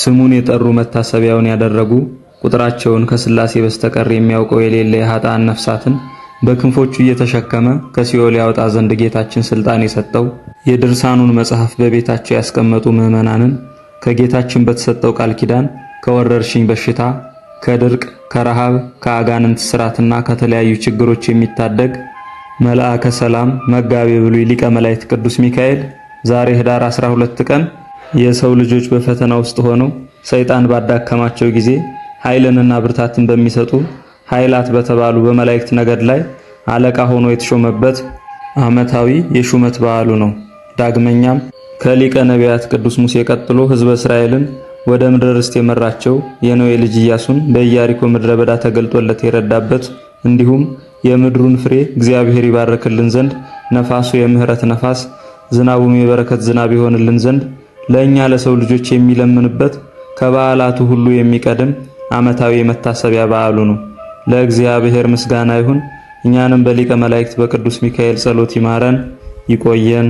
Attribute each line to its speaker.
Speaker 1: ስሙን የጠሩ መታሰቢያውን ያደረጉ ቁጥራቸውን ከስላሴ በስተቀር የሚያውቀው የሌለ የኃጥአን ነፍሳትን በክንፎቹ እየተሸከመ ከሲኦል ያወጣ ዘንድ ጌታችን ስልጣን የሰጠው የድርሳኑን መጽሐፍ በቤታቸው ያስቀመጡ ምዕመናንን ከጌታችን በተሰጠው ቃል ኪዳን ከወረርሽኝ በሽታ፣ ከድርቅ፣ ከረሃብ፣ ከአጋንንት ስራትና ከተለያዩ ችግሮች የሚታደግ መልአከ ሰላም መጋቤ ብሉይ ሊቀ መላእክት ቅዱስ ሚካኤል ዛሬ ህዳር 12 ቀን የሰው ልጆች በፈተና ውስጥ ሆነው ሰይጣን ባዳከማቸው ጊዜ ኃይልንና ብርታትን በሚሰጡ ኃይላት በተባሉ በመላእክት ነገድ ላይ አለቃ ሆኖ የተሾመበት ዓመታዊ የሹመት በዓሉ ነው። ዳግመኛም ከሊቀ ነቢያት ቅዱስ ሙሴ ቀጥሎ ሕዝበ እስራኤልን ወደ ምድረ ርስት የመራቸው የነዌ ልጅ ኢያሱን በኢያሪኮ ምድረ በዳ ተገልጦለት የረዳበት እንዲሁም የምድሩን ፍሬ እግዚአብሔር ይባርክልን ዘንድ ነፋሱ የምህረት ነፋስ ዝናቡም የበረከት ዝናብ ይሆንልን ዘንድ ለእኛ ለሰው ልጆች የሚለምንበት ከበዓላቱ ሁሉ የሚቀድም ዓመታዊ የመታሰቢያ በዓሉ ነው። ለእግዚአብሔር ምስጋና ይሁን። እኛንም በሊቀ መላእክት በቅዱስ ሚካኤል ጸሎት ይማረን፣ ይቆየን።